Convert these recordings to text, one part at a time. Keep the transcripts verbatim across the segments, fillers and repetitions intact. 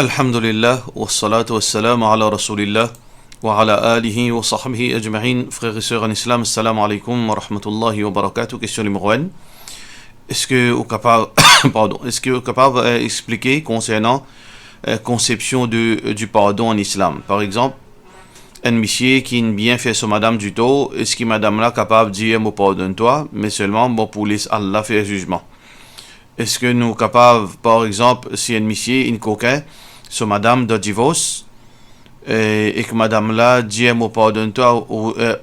Alhamdulillah, wassalatu wassalamu ala Rasoulillah, wa ala alihi wa sahbihi ajma'in. Frères et sœurs en islam, assalamu alaikum wa rahmatullahi wa barakatuh. Question numéro un. Eski ou kapav, pardon, eski ou kapav, euh, explike konsernan, euh, konsepsion de, euh, du pardon en islam? Par exanp, enn misie ki inn bien fer so madam ditor, eski madam la kapav dir, "Mo pardonn twa, me selman, bon, pou les Allah fer zizman"? Eski nou kapav, par exanp, si enn misie inn kokin so madam dan divors, e, ek madam la dir, "Mo pardonn twa," ou, e,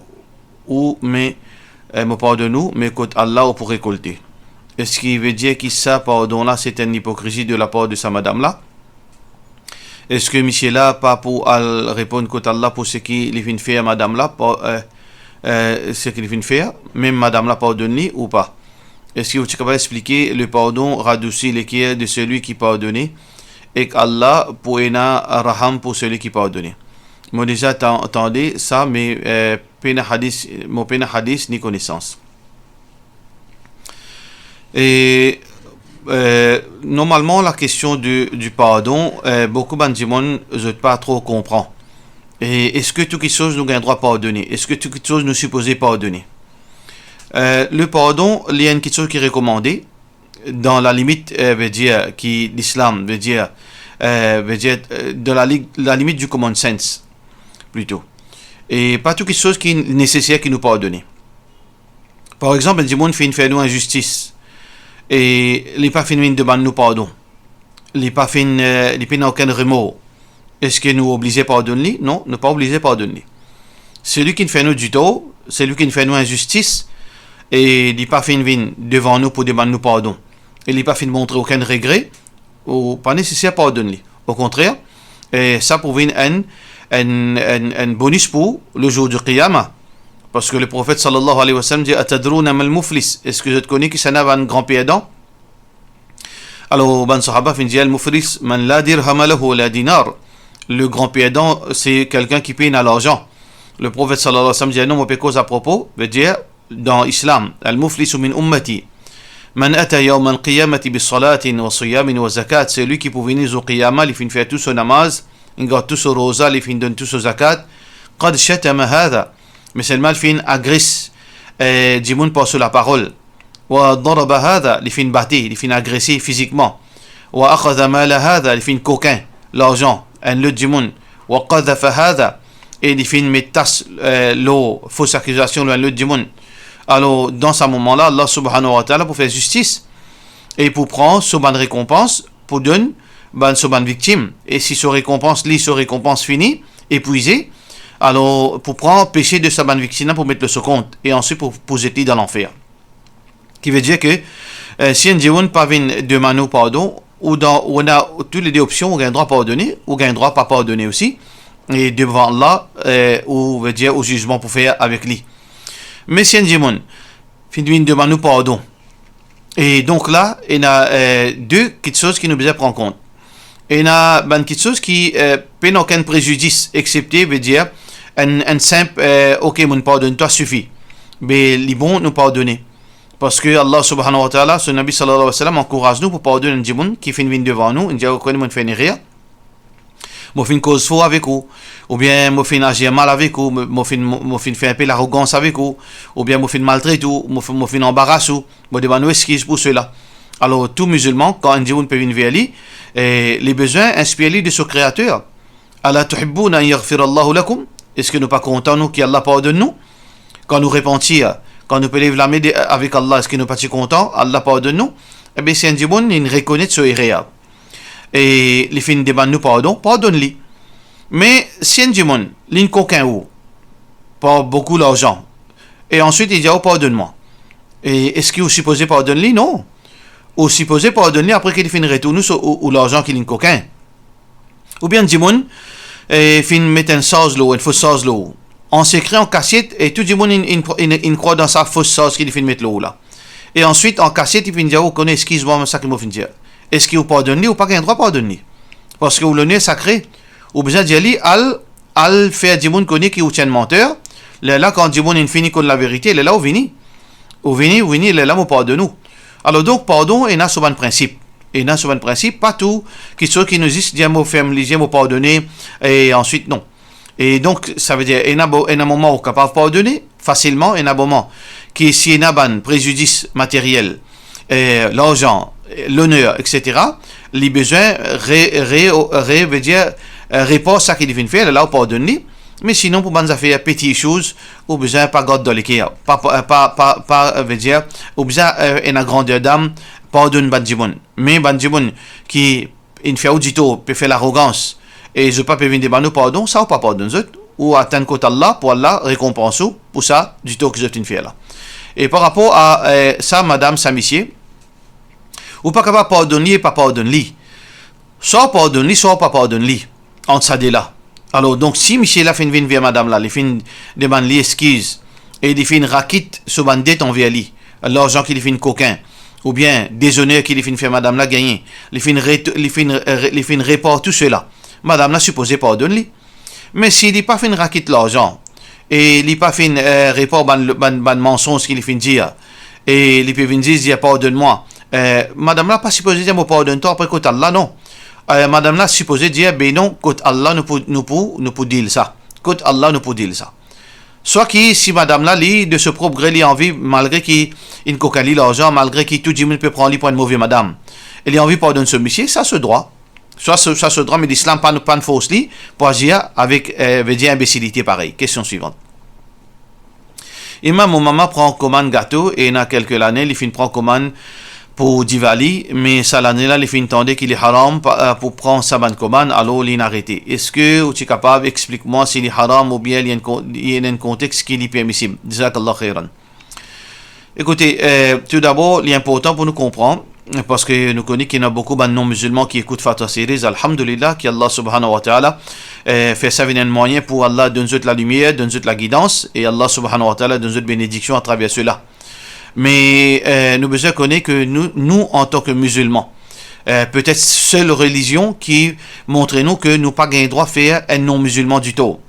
ou, me, e, "Mo pardonn ou, me kot Allah ou pou rekolte." Eski vedir ki sa pardon la, se enn ipokrizi de lapar de sa madam la? Eski misie la pa pou al reponn kot Allah pou seki li finn fer madam la, pa, e, e, seki li finn fer, mem madam la pardonn li ou pa? Eski ou ti kapav explike le pardon radousi leker de celui qui pardonne, ek Allah pou ena raham pou celui qui pardonne? Mo deza ta-, tande sa, me, e, pena hadis, mo pena hadis ni konesans. E, e, normalman, la kestion du, du pardon, e, boukou bann dimoun, zot pa tro konpran. E eski tou kiksoz nou gagn drwa pardone? Eski tou kiksoz nou sipoze pardone? E, le pardon, li enn kiksoz ki rekomande dan la limit, e, vedir ki lislam, vedir, e, vedir, e, dan la li-, la limit du common sense, plito. E pa tou kiksoz ki neseser ki nou pardone. Par exanp, enn dimoun finn fer nou inzistis, e li pa finn vinn demann nou pardon. Li pa finn, e, li pena okenn remor. Eski nou oblize pardonn li? Non, nou pa oblize pardonn li. Selwi ki finn fer nou ditor, selwi ki finn fer nou inzistis, e li pa finn vinn devan nou pou demann nou pardon, e li pa finn montre okenn regre, ou pa neseser pardonn li. Okontrer, e sa pou vinn enn, enn, enn, enn bonis pou le jour du Qiyamah. Parski le Profet sallallahu alayhi wa sallam dir, "Atadrouna mal muflis?" Eski zot kone kisannla bann gran perdan? Alor, bann sahaba finn dir, "Al muflis man la dirhama lahu wa la dinar." Le gran perdan, se kelkenn ki pena larzan. Le Profet sallallahu alayhi wa sallam dir, "Non, mo pe koz apropo," vedir, dan Islam, "Al muflisu min ummati man ata yawmal qiyamati bi salatin wa siyamin wa zakat." Selwi ki pou vini zour Qiyama, li finn fer tou so namaz, li gard tou so roza, li finn donn tou so zakat. Qad shatama hadha. Me selman li finn agres, e, dimoun par so laparol. Wa daraba hadha, li finn bate, li finn agrese fizikman. Wa akhadha mala hadha, li finn kokin larzan enn lot dimoun. Wa qadhafa hadha, e li finn met tas, e, lor, fos akizasion lor enn lot dimoun. Alor, dan sa moman la, Allah subhanahu wa ta'ala pou fer zistis e pou pran so bann rekonpans, pou donn bann, so bann viktim. E si so rekonpans, li, so rekonpans fini, epwize, alor pou pran pese de sa bann viktim la pou met lor so kont, e answit pou, pou zet li dan lanfer. Ki vedir ke, e, si enn dimoun pa vinn demann ou pardon, ou dan, ou ena tou le de opsion, ou gagn drwa pardone, ou gagn drwa pa pardone osi, e devan Allah, e, ou, vedir, ou zizman pou fer avek li. Me si enn dimoun finn vinn demann ou pardon, e donk la, ena, e, de kiksoz ki nou bizin pran kont. Ena bann kiksoz ki, e, pena okenn prezidis, exsepte, vedir, enn, enn sinp, e, "Ok, mo pardonn twa," sifi. Be li bon, nou pardone. Parski Allah subhanahu wa ta'ala, so Nabi sallallahu alayhi wa sallam, ankouraz nou pou pardonn enn dimoun ki finn vinn devan nou, inn dir, "Ou kone mo fer enn erer, mo finn koz for avek ou, oubien mo finn azir mal avek ou, mo, mo finn, mo, mo finn fer inpe larogans avek ou, oubien mo finn maltret ou, mo finn, mo finn anbaras ou, mo demann ou exkiz pou sela." Alor, tou mizilman, kan enn dimoun pe vinn ver li, e, li bizin inspir li de so Kreater. "Ala tuhibbuna an yaghfira Allahu lakum?" Eski nou pa kontan, nou, ki Allah pardonn nou? Kan nou repanti, kan nou pe lev lame de, avek Allah, eski nou pa ti kontan Allah pardonn nou? Ebe, si enn dimoun, li rekonet so erer, e li finn demann nou pardon, pardonn li. Me si enn dimoun, li kokin ou par boukou larzan, e answit li dir ou, "Pardonn mwa." E eski ou sipoze pardonn li? Non. Ou sipoze pardonn li apre ki li finn retourn ou so, ou, ou larzan ki li kokin. Oubien dimoun, e, finn met enn sarz lor ou, enn fos sarz lor ou, an sekre, an kasiet, e tou dimoun inn, inn, inn, inn krwar dan sa fos sarz ki li finn met lor ou la. E answit, an kasiet, li finn dir ou, "Ou kone, exkiz mwa, sa ki mo finn dir." Eski ou pardonn li? Ou pa gagn drwa pardonn li. Parski ou loner sakre, ou bizin dir li, "Al, al fer dimoun kone ki ou ti enn manter." Lerla, kan dimoun inn fini konn laverite, lerla ou vini. Ou vini, ou vini, lerla mo pardonn ou. Alor donk, pardon ena so bann prinsip. Ena so bann prinsip, pa tou, kiksoz ki nou zis dir mo ferm lizie, mo pardone, e answit non. E donk, savedir, ena bo-, ena moman ou kapav pardone fasilman, ena moman ki si ena bann prezidis materyel, eh, larzan, eh, loner, et cetera, li bizin re-, re-, re-, vedir, eh, repar sa ki li finn fer, lerla ou pardonn li. Me sinon, pou bann zafer peti soz, ou bizin pa gard dan leker, pa, pa, pa, pa, pa, eh, vedir, ou bizin, eh, ena grander dam, pardonn bann dimoun. Me bann dimoun ki inn fer ou ditor, pe fer larogans, e zot pa pe vinn demann ou pardon, sa ou pa pardonn zot, ou atann kot Allah pou Allah rekonpans ou pou sa ditor ki zot inn fer la. E par rapor a, eh, sa madam, sa misie, ou pa kapav pardonn li e pa pardonn li. Swa ou pardonn li, swa ou pa pardonn li, ant sa de la. Alor, donk, si misie la finn vinn ver madam la, li finn demann li eskiz, e li finn rakit so bann det anver li, larzan ki li finn kokin, oubien dezoner ki li finn fer madam la gagne, li finn re-, li finn, eh, re-, li finn repar tou sela, madam la sipoze pardonn li. Me si li pa finn rakit larzan, e li pa finn, eh, repar bann, bann, bann mansonz ki li finn dir, e li pe vinn zis dir, "Pardonn mwa." Eh, madam la pa sipoze dir, "Mo pardonn twa," apre kot Allah, non. Eh, madam la sipoze dir, "Be non, kot Allah nou pou, nou pou, nou pou deal sa. Kot Allah nou pou deal sa." Swa ki si madam la, li, de so prop gre, li anvi, malgre ki inn kokin li larzan, malgre ki tou dimoun pe pran li pou enn move madam, e li anvi pardonn so misie, sa so drwa. Swa so, sa so drwa, me Lislam pa, pa'nn fors li pou azir avek, eh, vedir, inbesilite parey. Kestion swivant. Imam, mo mama pran komann gato, e ena kelke lane, li finn pran komann pou Diwali, me sa lane la, li finn tande ki li haram pa, eh, pou pran sa bann komann, alor li inn arete. Eski ou ti kapav explik mwa si li haram oubien li enn kon-, li ena enn kontex ki li permisib? Jazakallah khairan. Ekoute, eh, toudabor, li inportan pou nou konpran, parski nou kone ki ena boukou bann non-mizilman ki ekout Fatwa Series, alhamdulillah, ki Allah subhanahu wa ta'ala, eh, fer sa vinn enn mwayin pou Allah donn zot lalimier, donn zot lagidans, e Allah subhanahu wa ta'ala donn zot benediksion atraver sela. Me, eh, nou bizin kone ki nou, nou, antan ki mizilman, eh, petet sel relizion ki montre nou ki nou pa gagn drwa fer enn non-mizilman ditor.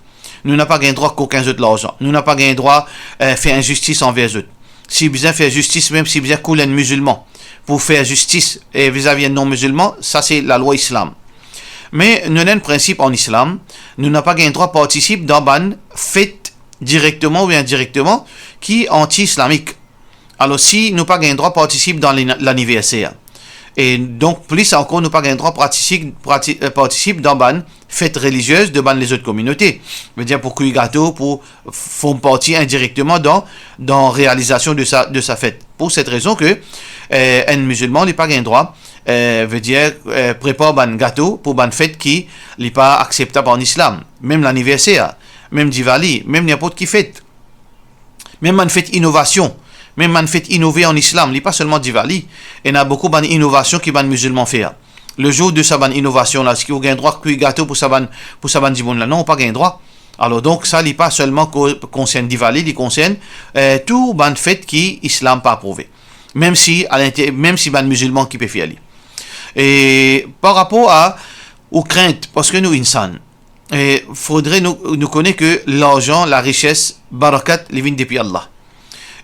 Nou napa gagn drwa kokin zot larzan. Nou napa gagn drwa, eh, fer inzistis anver zot. Si bizin fer zistis, mem si bizin koul enn mizilman pou fer zistis, eh, vizavi enn non-mizilman, sa se lalwa Islam. Me nou ena enn prinsip an Islam, nou napa gagn drwa partisip dan bann fet direkteman ou indirekteman ki anti-islamik. Alor, si nou pa gagn drwa partisip dan lina-, laniverser, e donk plis ankor nou pa gagn drwa pratisik-, prati-, eh, partisip dan bann fet reliziez de bann lezot kominote, vedir pou kwi gato, pou form parti indirekteman dan, dan realizasion de sa, de sa fet. Pou set rezon ki, eh, enn mizilman, li pa gagn drwa, eh, vedir, eh, prepar bann gato pou bann fet ki li pa akseptab an Islam, mem laniverser, mem Diwali, mem ninport ki fet. Mem bann fet inovasion, mem bann fet inove an Islam, li pa selman Diwali, ena boukou bann inovasion ki bann mizilman fer. Lezour de sa bann inovasion la, eski ou gagn drwa kwi gato pou sa bann, pou sa bann dimoun la? Non, ou pa gagn drwa. Alor donk, sa li pa selman ko-, konsern Diwali, li konsern, eh, tou bann fet ki Islam pa aprouve. Mem si, alinter-, mem si bann mizilman ki pe fer li. E par rapor a ou krint, parski nou insan, e fodre nou, nou kone ki larzan, larises, barakat, li vinn depi Allah.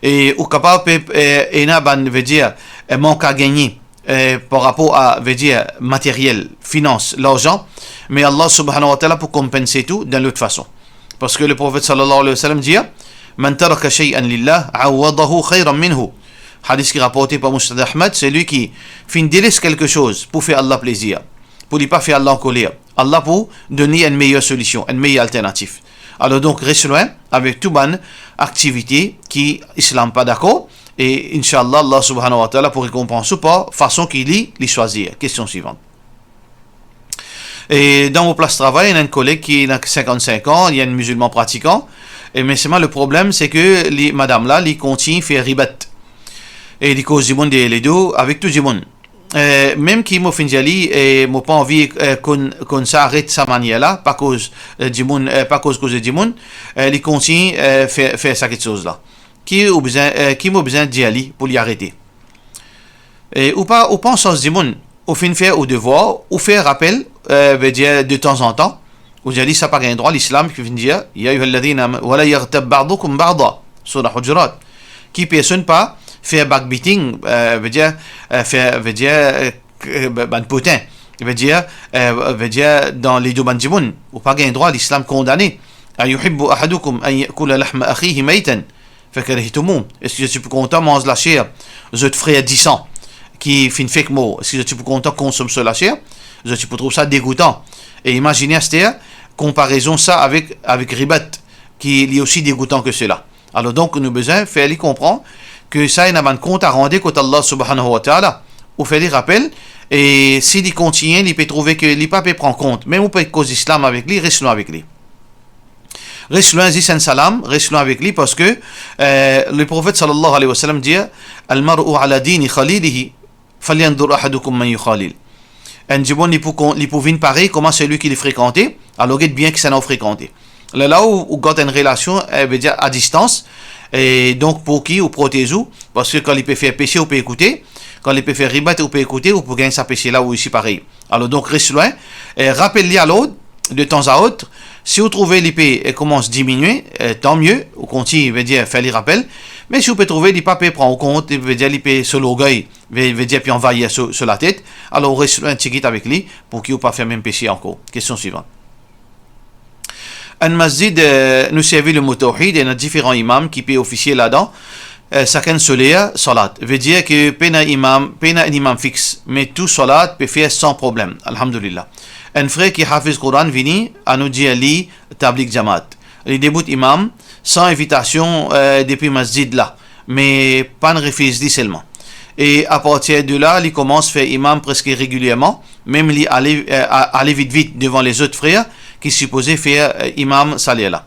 E ou kapav pe, eh, ena bann, vedir, eh, mank a gagne, eh, par rapor a, vedir, materyel, finans, larzan, me Allah subhanahu wa ta'ala pou konpanse tou dan lot fason. Parski le Profet sallallahu alayhi wa sallam dir, "Man taraka shay'an lillah, awwadahu khayran minhu." Hadis ki raporte par Mousnad Ahmad, selwi ki finn deles kelke soz pou fer Allah plezir, pou li pa fer Allah ankoler, Allah pou donn li enn meyer solision, enn meyer alternatif. Alor donk, res lwin avek tou bann aktivite ki Islam pa dakor, e inshallah, Allah subhanahu wa ta'ala pou rekonpans ou par fason ki li, li swazir. Kestion swivant. E dan mo plas travay, ena enn koleg ki ena sinkann-sink an, li enn mizilman pratikan, e me selman le problem, se ki li, madam la, li kontign fer ribat. E li koz dimoun deryer ledo avek tou dimoun. Eh, mem ki mo finn dir li, eh, mo pa anvi, eh, konn, konn sa aret sa manier la, pa koz, eh, dimoun, eh, pa koz koze dimoun, eh, li kontign, eh, fer, fer sa kiksoz la. Ki ou bizin, eh, ki mo bizin dir li pou li arete? Eh, ou pa, ou pa ansarz dimoun, ou finn fer ou devwar, ou fer rapel, eh, vedir de tanzantan, ou dir li sa pa gagn drwa, Lislam ki finn dir, "Ya ayyuhalladhina amanu, wa la yaghtab ba'dukum ba'da", Surah Hujurat. Ki personn pa fer backbiting, eh, vedir, eh, fer, vedir, eh, k-, eh, ba-, bann potin. Vedir, eh, vedir dan ledo bann dimoun, ou pa gagn drwa, lislam kondane. Ayuhibbu ahadukum an ya'kula lahma akhihi maytan fakarihtumuh. Eski zot ti pou kontan manz laser zot frer disan ki finn fek mor? Eski zot ti pou kontan konsom so laser? Zot ti pou trouv sa degoutan. E imazine aster, konparezon sa avek, avek ribat, ki li osi degoutan ke sela. Alor donk, nou bizin fer li konpran ke sa ena bann kont a rande kot Allah subhanahu wa ta'ala. Ou fer li rapel, e si li kontigne, li pe trouve ke li pa pe pran kont, mem ou pe koz islam avek li, res lwin avek li. Res lwin, zis enn salam, res lwin avek li, parski, eh, Leprofet sallallahu alayhi wa sallam dir, "Al-mar'u ala dini khalilihi, falyanzur ahadukum man yukhalil." Enn dimoun, li pou kon-, li pou vinn parey kouma selwi ki li frekante, alor get bien kisannla ou frekante. Lerla ou, ou gard enn relasion, eh, vedir a distans, e donk pou ki ou protez ou, parski kan li pe fer pese, ou pe ekoute, kan li pe fer ribat, ou pe ekoute, ou pou gagn sa pese la ou osi parey. Alor donk, res lwin, eh, rapel li alord, de tanzantan, si ou trouve li pe, eh, koumans diminie, eh, tanmie, ou kontign, vedir, fer li rapel, me si ou pe trouve li pa pe pran ou kont, vedir, li pe so lorgey, ve-, vedir, pe anvayir so, so latet, alor ou res lwin tigit avek li, pou ki ou pa fer mem pese ankor. Kestion swivan. Enn masjid, eh, nou servi lemo tawhid, ena diferan imam ki pe ofisie ladan, eh, sakenn so ler salat. Vedir ke pena imam, pena enn imam fix, me tou salat pe fer san problem. Alhamdulillah. Enn frer ki hafiz Koran vini, anou dir li tablig jamaat. Li debout imam, san invitasion, eh, depi masjid la, me pa'nn refiz li selman. E apartir de la, li koumans fer imam preske regilierman, mem li ale, eh, a-, ale vit vit devan lezot frer ki sipoze fer, eh, imam sa ler la.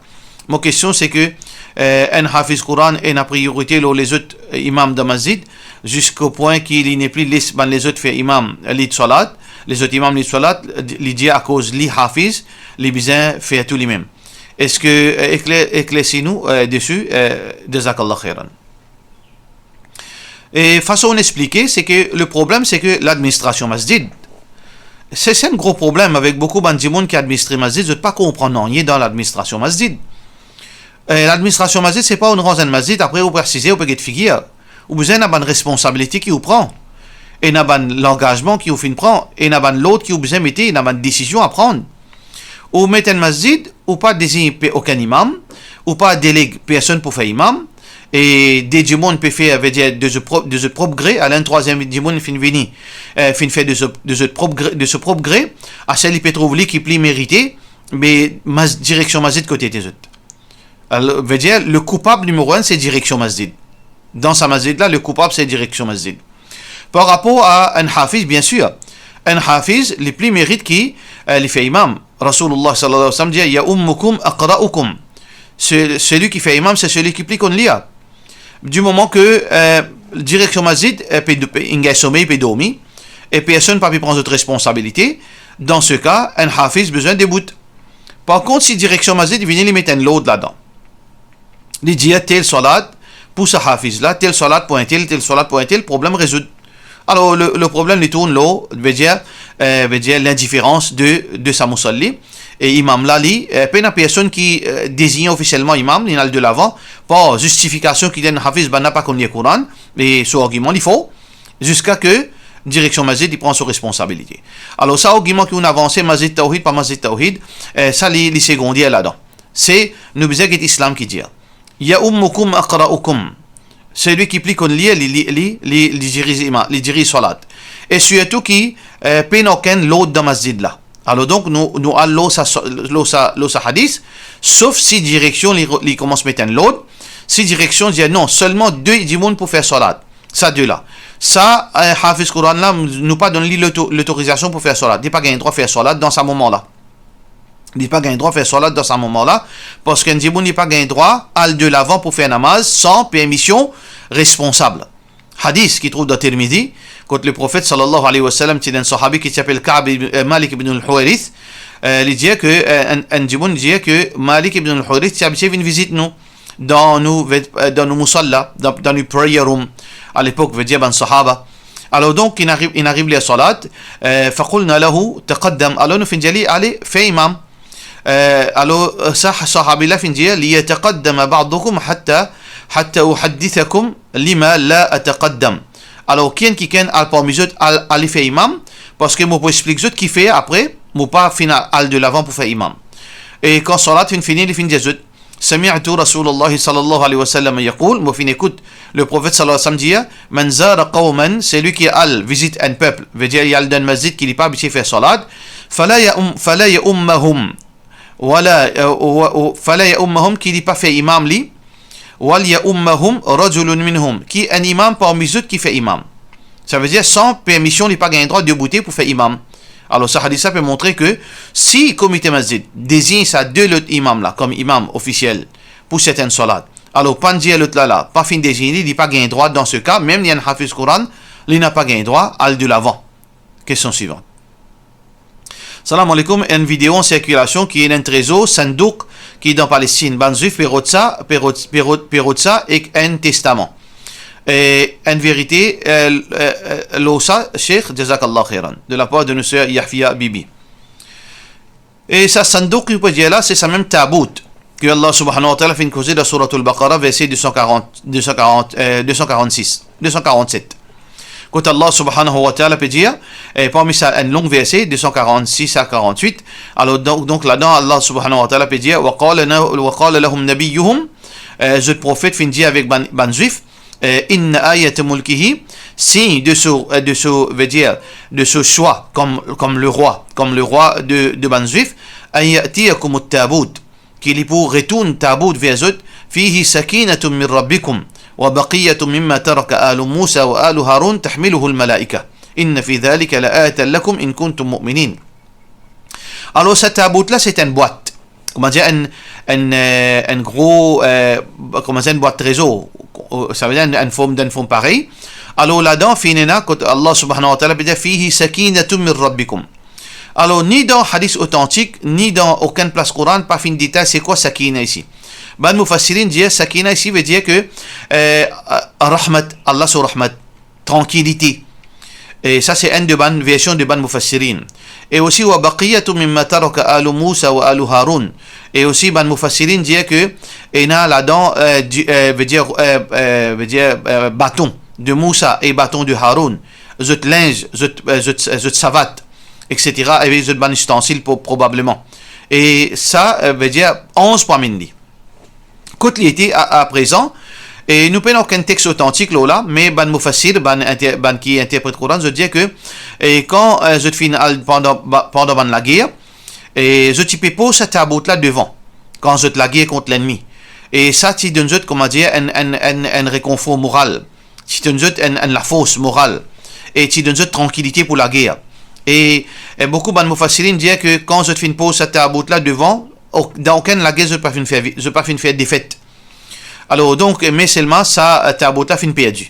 Mo kestion se ke, eh, enn hafiz Koran ena priyorite lor lezot, eh, imam dan masjid, ziska pwin ki li nepli les bann lezot fer imam lid salat, lezot imam lid salat, li dir akoz li hafiz, li bizin fer tou limem. Eski, eh, ekler-, eklersi nou, eh, desi, eh, jazakallah khairan. E fason ou explike, se ke le problem, se ke ladministrasion masjid, se, se enn gro problem avek boukou bann dimoun ki administre masjid, zot pa konpran nanye dan ladministrasion masjid. Eh, ladministrasion masjid, se pa ou rann enn masjid, apre ou pe asize, ou pe get figir. Ou bizin ena bann responsabilite ki ou pran. Ena bann langazman ki ou finn pran. Ena bann lord ki ou bizin mete, ena bann desizion a pran. Ou met enn masjid, ou pa dezign pe-, okenn imam, ou pa deleg personn pou fer imam, e de dimoun pe fer, vedir, de zot prop, de zot prop gre, ala enn trwaziem dimoun finn vini, eh, finn fer de zot, de zot prop gre, de so prop gre, aster li pe trouv li ki pli merite, me mas-, direksion masjid kot ete zot. Alor, vedir, le koupab nimero enn, se direksion masjid. Dan sa masjid la, le koupab, se direksion masjid. Par rapor a enn hafiz, biensir, enn hafiz, li pli merit ki, eh, li fer imam. Rasoulillah sallallahu alayhi wa sallam dir, "Ya'ummukum aqra'ukum." Se, seli ki fer imam, se seli ki pli konn lir. Di moman ke, eh, direksion masjid, eh, pe, pe, inn gagn somey, pe dormi, e personn pa pe pran zot responsabilite, dan se ka, enn hafiz bizin debout. Par kont, si direksion masjid vini, li met enn lord ladan. Li dir tel salat pou sa hafiz la, tel salat pou entel, tel salat pou entel, problem rezoud. Alor, le, le problem li tourn lor, vedir, eh, vedir lindiferans de, de sa musalli. E imam la, li, eh, pena personn ki, eh, dezign ofisielman imam, li al delavan, par zistifikasion ki dir enn hafiz, bann la pa konn lir Koran, e so argiman, li for, ziska ke direksion masjid, li pran so responsabilite. Alor, sa argiman ki ou avanse, masjid tawhid, pa masjid tawhid, eh, sa li, li segonder ladan. Se, nou bizin get islam ki dir. Ya'ummukum aqra'ukum. Seli ki pli konn lir, li, li, li, li, li diriz ima-, li diriz salat. E sirtou ki, eh, pena okenn lord dan masjid la. Alor donk, nou, nou al lor sa, lor sa, lor sa hadis, sof si direksion li, li koumans met enn lord, si direksion dir non, selman de dimoun pou fer salat. Sa de la. Sa, eh, hafiz Koran la, nou pa donn li loto-, lotorizasion pou fer salat. Li pa gagn drwa fer salat dan sa moman la. Li pa gagn drwa fer salat dan sa moman la, parski enn dimoun li pa gagn drwa al delavan pou fer namaz san permision responsab. Hadis ki trouv dan Tirmizi, kot Leprofet sallallahu alayhi wa sallam ti ena enn sahabi ki ti apel Ka'b ibn, eh, Malik ibn al-Huwayrith, eh, li dir ke, eh, enn, enn dimoun dir ke Malik ibn al-Huwayrith ti abitie vinn vizit nou dan nou ve-, eh, dan nou musalla, dan, dan nou prayer room, alepok, vedir bann sahaba. Alor donk, inn ariv, inn ariv ler salat, eh, faqulna lahu taqaddam. Alor nou finn dir li, ale, fer imam. Eh, alor, eh, sa, sahabi la finn dir, liyataqaddama ba'dukum hatta, hatta uhaddithakum lima la ataqaddam. Alor, kienn ki kienn al parmi zot, al, ale fer imam, Parski mo pou explik zot kifer apre, mo pa finn al delavan pou fer imam. E kan salat finn fini, li finn dir zot, "Sami'tu Rasulallahi sallallahu alayhi wa sallam yaqul", mo finn ekout Leprofet sallallahu alayhi wa sallam dir, "Man zara qawman", selwi ki al vizit enn pep, vedir li al dan enn masjid ki li pa abitie fer salat, "fala ya um, fala ya ummahum", wala, eh, wa, wa, "fala ya ummahum", ki li pa fer imam li, "wal ya ummahum rajulun minhum", ki enn imam parmi zot ki fer imam. Savedir, san permision, li pa gagn drwa deboute pou fer imam. Alor, sa hadis la pe montre ke si komite masjid dezign sa de lot imam la kom imam ofisiel pou sertenn salat, alor, pa'nn dir lot la, la, pa finn dezign li, li pa gagn drwa, dan se ka, mem li enn hafiz Koran, li napa gagn drwa al delavan. Kestion swivan. Salam aleykoum, enn video an sirkilasion ki ena enn trezor, sandouk, ki dan Palestinn. Bann Zwif pe rod sa, pe rod, pe rod, pe rod sa ek enn testaman. E, enn verite, eh, eh, eh, lor sa, Sheikh, jazakallah khairan, de la part de nou ser Yahfia Bibi. E sa sandouk ki ou pe dir la, se sa mem tabout ki Allah subhanahu wa ta'ala finn koze dan Suratul Baqarah, verse de san karant, de san karant, eh, de san karant-sis, de san karant-set. Kot Allah subhanahu wa ta'ala pe dir, eh, parmi sa enn long verse, de san karant-sis a karant-wit, alor donk, donk ladan Allah subhanahu wa ta'ala pe dir, "Wa qala na-, wa qala lahum nabiyyuhum", eh, zot profet finn dir avek bann, bann Zwif, eh, "Inna ayata mulkihi", sign de so, eh, de so, vedir, de so swa kom, kom lerwa, kom lerwa de, de bann Zwif, "an ya'tiyakumut tabut", ki li pou retourn tabout ver zot, "fihi sakinatun min rabbikum, wa baqiyatun mimma taraka alu Musa wa alu Harun tahmiluhul malaika. Inna fi dhalika la ayatan lakum in kuntum mu'minin." Alor, sa tabout la, se enn bwat. Koumadir enn, enn, eh, enn gro, eh, koumadir enn bwat trezor. Savedir enn, enn form, dan enn form parey. Alor, ladan, finn ena, kot Allah subhanahu wa ta'ala pe dir, "Fihi sakinatun min rabbikum." Alor, ni dan hadis otantik, ni dan okenn plas Koran, pa finn detay se kwa sakina isi. Bann mufassirin dir, sakina isi vedir ke, eh, rahmat, Allah so rahmat, trankilite. E sa se enn de bann version de bann mufassirin. E osi, "Wa baqiyatu mimma taraka alu Musa wa alu Harun." E osi, bann mufassirin dir ke ena ladan, eh, di-, eh, vedir, eh, eh, vedir, eh, baton de Musa e baton de Harun, zot linz, zot, eh, zot, zot savat, et cetera, e zot bann istansil pro-, probableman. E sa, eh, vedir anz pou amenn li. Kot li ete a, aprezan, e nou pena okenn text otantik lor la, me bann mufassir, bann inter-, bann ki interpret Koran, zot dir ke, e kan, eh, zot finn al pandan, ba-, pandan bann lager, e zot ti pe poz sa tabout la devan, kan zot lager kont lennmi. E sa ti donn zot, koumadir, enn, enn, enn, enn rekonfor moral. Ti donn zot enn, enn lafors moral. E ti donn zot trankilite pou lager. E, e boukou bann mufassirin dir ke kan zot finn poz sa tabout la devan, ok, dan okenn lager zot pa finn fer vi-, zot pa finn fer defet. Alor, donk, me selman sa, eh, tabout la finn perdi.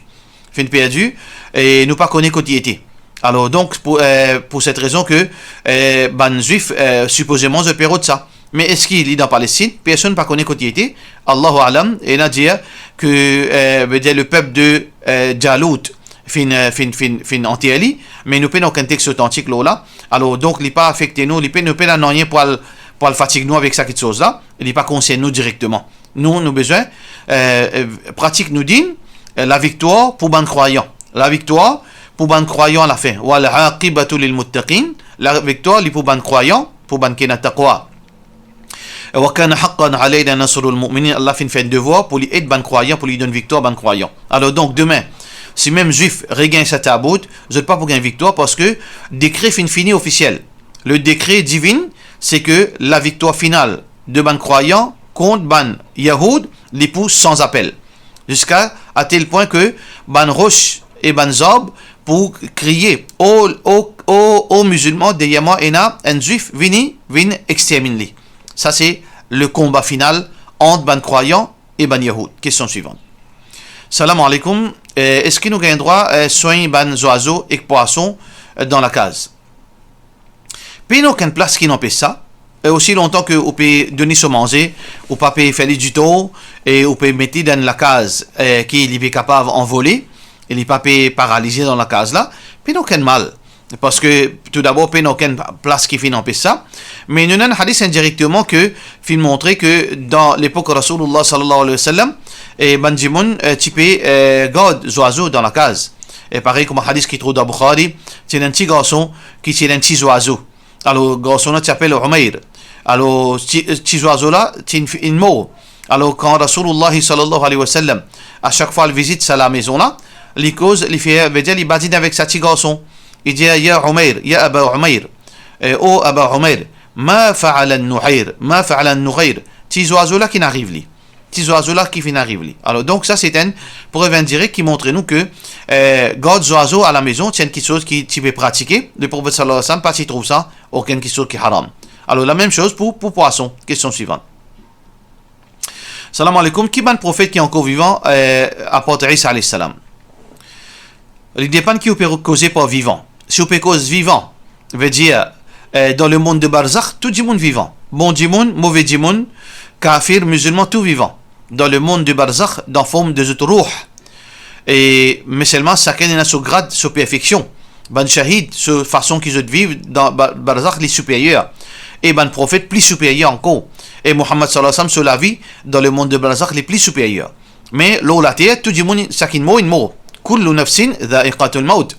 Finn perdi, e nou pa kone kot li ete. Alor, donk, pou, eh, pou set rezon ke, eh, bann Zwif, eh, sipozeman, zot pe rod sa. Me eski li dan Palestinn? Personn pa kone kot li ete. Allahu alam, ena dir ke, eh, vedir lepep de, eh, Jalut finn, eh, finn, finn, finn anter li, me nou pena okenn text otantik lor la. Alor, donk, li pa afekte nou, li pe, nou pena nanye pou al, pou al fatig nou avek sa kiksoz la, li pa konsern nou direkteman. Nou, nou bizin, eh, eh, pratik nou din, eh, laviktwar pou bann krwayan. Laviktwar pou bann krwayan alafin. Wal aqibatu lil muttaqin. Laviktwar li pou bann krwayan, pou bann ki ena taqwa. Wa kana haqqan alayna nasrul mu'minin. Allah finn fer devwar pou li ed bann krwayan, pou li donn viktwar bann krwayan. Alor donk, demin, si mem Zwif regagn sa tabout, zot pa pou gagn viktwar, parski dekre finn fini ofisiel. Le dekre divin, se ke laviktwar final de bann krwayan kont bann Yahoud, li pou san apel. Ziska a tel pwin ke bann ros e bann zarb pou kriye, "O, o, o, o mizilman, deryer mwa ena enn Zwif, vini, vinn exterminn li." Sa se le konba final ant bann krwayan e bann Yahoud. Kestion swivan. Salam aleykoum. Eh, eski nou gagn drwa, eh, swegn bann zwazo ek pwason, eh, dan lakaz? Pena okenn plas ki anpes sa. E osi lontan ke ou pe donn li so manze, ou pa pe fer li ditor, e ou pe met li dan enn lakaz, eh, ki li pe kapav anvole, e li pa pe paralize dan lakaz la, pena okenn mal. Parski, toudabor, pena okenn plas ki finn anpes sa. Me nou ena enn hadis indirekteman ki finn montre ke dan lepok Rasoulillah sallallahu alayhi wa sallam, e bann dimoun, eh, ti pe, eh, gard zwazo dan lakaz. E parey kouma hadis ki trouv dan Bukhari, ti ena enn ti garson ki ti ena enn ti zwazo. Alor, garson la ti apel Umair. Alor, ti, ti zwazo la, ti inn, inn mor. Alor, kan Rasoulullah sallallahu alayhi wa sallam, a sak fwa al vizit sa lamezon la, li koz, li fer, vedir li badinn avek sa ti garson. Li dir, "Ya Umair, ya Aba Umair, eh, o Aba Umair, ma fa'ala an-nu'air, ma fa'ala an-nu'air?" Ti zwazo la, ki finn ariv li? Ti zwazo la ki finn ariv li. Alor, donk, sa se enn prev indirek ki montre nou ke, eh, gard zwazo a lamezon, ti enn kiksoz ki ti pe pratike, le Profet sallallahu alayhi wa sallam pa ti trouv sa okenn kiksoz ki haram. Alor, lamem soz pou, pou pwason. Kestion swivan. Salam aleykoum, ki bann profet ki ankor vivan, eh, apart Isa alayhi salam? Li depann ki ou pe koze par vivan. Si ou pe koz vivan, vedir, eh, dan lemond de barzakh, tou dimoun vivan. Bon dimoun, move dimoun, kafir, mizilman, tou vivan. Dan lemond de barzakh, dan form de zot rouh. E, me selman, sakenn ena so grad, so perfeksion. Bann shahid, so fason ki zot viv dan ba-, barzakh, li siperyer. E bann profet, pli siperyer ankor. E Muhammad sallallahu alayhi wa sallam, so lavi dan lemond de barzakh, li pli siperyer. Me lor later, tou dimoun, sa ki mor, inn mor. Kullu nafsin dha'iqatul maut.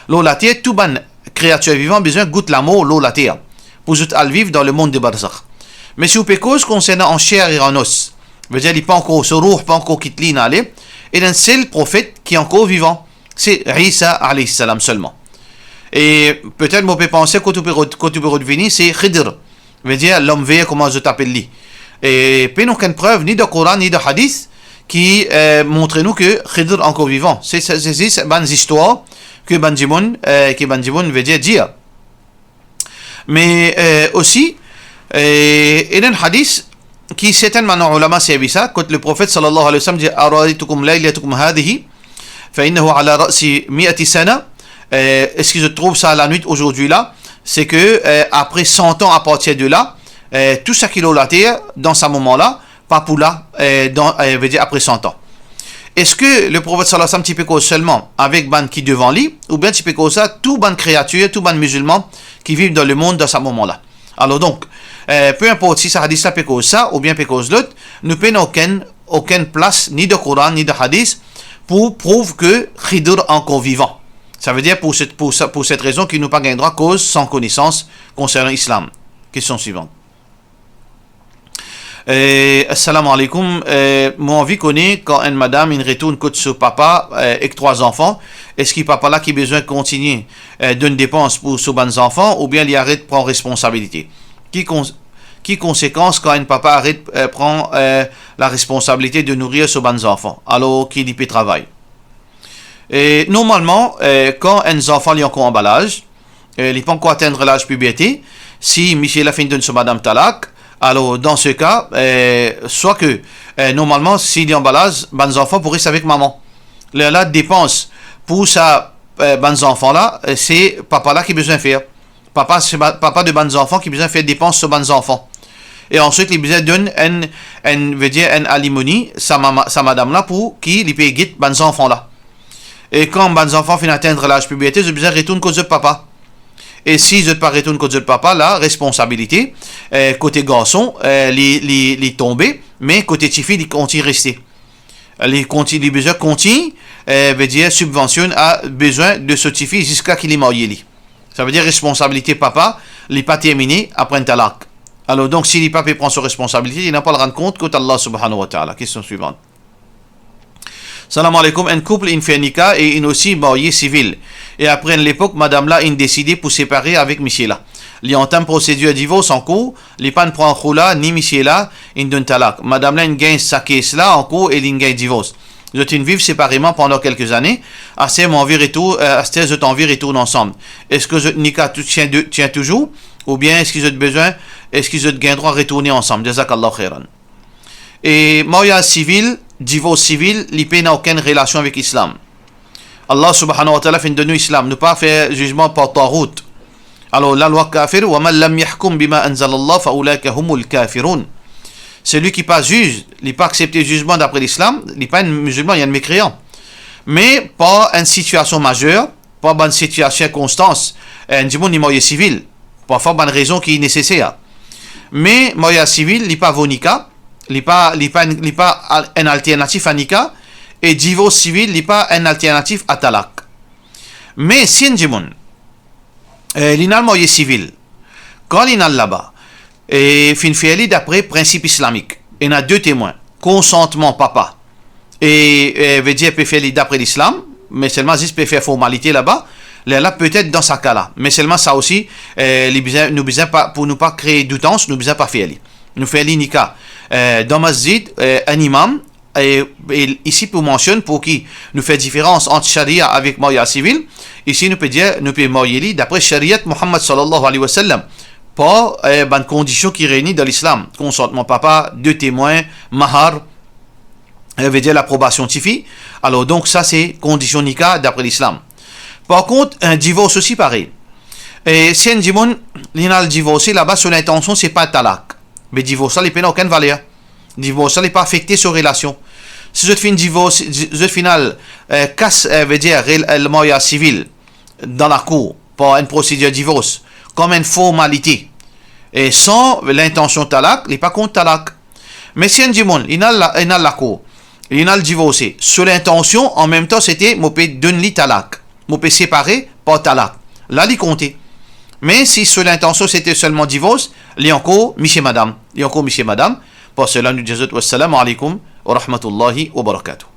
Lor later, tou bann kreatir vivan bizin gout lamor lor later, pou zot al viv dan lemond de barzakh. Me si ou pe koz konsernan an sher e an os, vedir li pa ankor, so rouh pa ankor kit li, inn ale, ena enn sel profet ki ankor vivan, se Isa alayhi salam selman. E petet mo pe panse kot ou pe rod-, kot ou pe rod vini, se Khidr, vedir lom ver, kouma zot apel li. E pena okenn prev, ni dan Koran, ni dan hadis, ki, eh, montre nou ke Khidr ankor vivan. Se, se, se zis bann zistwar ke bann dimoun, eh, ke bann dimoun, vedir, dir. Me, eh, osi, eh, ena enn hadis ki sertenn bann ulama servi sa, kot le Profet sallallahu alayhi wa sallam dir, "Araaytukum laylatakum hadhihi, fa innahu ala ra'si mi'ati sana." Eh, eski zot trouv sa lanwit azordi la? Se ke, eh, apre san an, a partir de la, eh, tou sa ki lor later, dan sa moman la, pa pou la, eh, dan, eh, vedir apre san an. Eski le Profet sallallahu alayhi wa sallam ti pe koz selman avek bann ki devan li, oubien ti pe koz sa tou bann kreatir, tou bann mizilman ki viv dan lemond dan sa moman la? Alor donk, eh, pe inport si sa hadis la pe koz sa oubien pe koz lot, nou pena okenn, okenn plas ni dan Koran, ni dan hadis, pou prouv ke Khidr ankor vivan. Savedir pou set, pou sa, pou set rezon ki nou pa gagn drwa koz san konesans konsernan Islam. Kestion swivan. Eh, assalamu alaikum. Eh, mo anvi kone, kan enn madam inn retourn kot so papa, eh, ek trwa zanfan, eski papa la ki bizin kontigne, eh, donn depans pou so bann zanfan, oubien li aret pran responsabilite? Ki kon-, ki konsekans kan enn papa aret, eh, pran, eh, la responsabilite de nourir so bann zanfan, alor ki li pe travay? E normalman, eh, kan enn zanfan li ankor anba laz, eh, li pa ankor atenn laz piberte, si misie la finn donn so madam talak, alor dan se ka, eh, swa ke, eh, normalman, si li anba laz, bann zanfan pou res avek mama. Lerla depans pou sa, eh, bann zanfan la, eh, se papa la ki bizin fer. Papa, se ba-, papa de bann zanfan ki bizin fer depans so bann zanfan. E answit, li bizin donn enn, enn, vedir enn alimoni, sa mama, sa madam la, pou ki li pe get bann zanfan la. E kan bann zanfan finn atenn laz piberte, zot bizin retourn kot zot papa. E si zot pa retourn kot zot papa, la responsabilite, eh, kote garson, eh, li, li, li tonbe, me kote tifi, li kontign reste. Li konti-, li bizin kontign, eh, vedir sibvansionn a bizin de so tifi ziska ki li marye li. Savedir responsabilite papa, li pa termine apre enn talak. Alor donk, si li pa pe pran so responsabilite, li napa al rann kont kot Allah subhanahu wa ta'ala. Kestion swivan. Salam alaikum. Enn koup inn fer nika e inn osi marye sivil. E apre enn lepok, madam la inn deside pou separe avek misie la. Li antam prosedir divors ankour, li pa'nn pran khoula, ni misie la inn donn talak. Madam la inn gagn sa kes la ankour e li inn gagn divors. Zot inn viv separeman pandan kelke zane. Aster mo anvi retour-, eh, aster zot anvi retourn ansam. Eski zot nika tou-, tien de-, tien touzour? Oubien eski zot bizin, eski zot gagn drwa retourne ansam? Jazakallahu khairan. E maryaz sivil, divors sivil, li pena okenn relasion avek Islam. Allah subhanahu wa ta'ala finn donn nou Islam, nou pa fer zizman par taghut. Alor, lalwa kafir, "Wa man lam yahkum bima anzalallah fa ulaika humul kafirun." Selwi ki pa ziz, li pa aksepte zizman dapre Lislam, li pa enn mizilman, li enn mekreyan. Me par enn sitiasion mazer, par bann sitiasion, sirkonstans, enn dimoun li marye sivil, parfwa bann rezon ki neseser. Me maryaz sivil, li pa vo nika, li pa, li pa, li pa al-, enn alternatif a nika, e divors sivil, li pa enn alternatif a talak. Me si enn dimoun, eh, li'nn al marye sivil, kan li'nn al laba, e finn fer li dapre prinsip islamik, ena de temwin, konsantman papa, e, e, vedir pe fer li dapre lislam, me selman zis pe fer formalite laba, lerla petet dan sa ka la. Me selman sa osi, eh, li bizin, nou bizin pa, pou nou pa kree doutans, nou bizin pa fer li. Nou fer li nika, eh, dan masjid, eh, enn imam, e, e isi pou mansionn pou ki nou fer diferans ant sharia avek maryaz sivil. Isi nou pe dir, nou pe marye li dapre shariat Muhammad sallallahu alayhi wa sallam, par, eh, bann kondision ki reini dan lislam, konsantman papa, de temwin, mahar, eh, vedir laprobasion tifi. Alor donk sa se kondision nika dapre lislam. Par kont, enn divors osi parey. E si enn dimoun, li'nn al divorse laba, so lintansion se pa talak, be divors la li pena okenn valer. Divors la li pa afekte so relasion. Si zot finn divorse, zot finn al, eh, kas, eh, vedir rel-, eh, maryaz sivil dan lakour par enn prosedir divors, kom enn formalite, e san lintansion talak, li pa kont talak. Me si enn dimoun, li'nn al la, li'nn al lakour, li'nn al divorse, so lintansion anmemtan sete mo pe donn li talak, mo pe separe par talak, la li konte. Me si so lintansion sete selman divors, li ankor misie madam, li ankor misie madam. Par sela nou dir zot, wassalamu alaykum wa rahmatullahi wa barakatuh.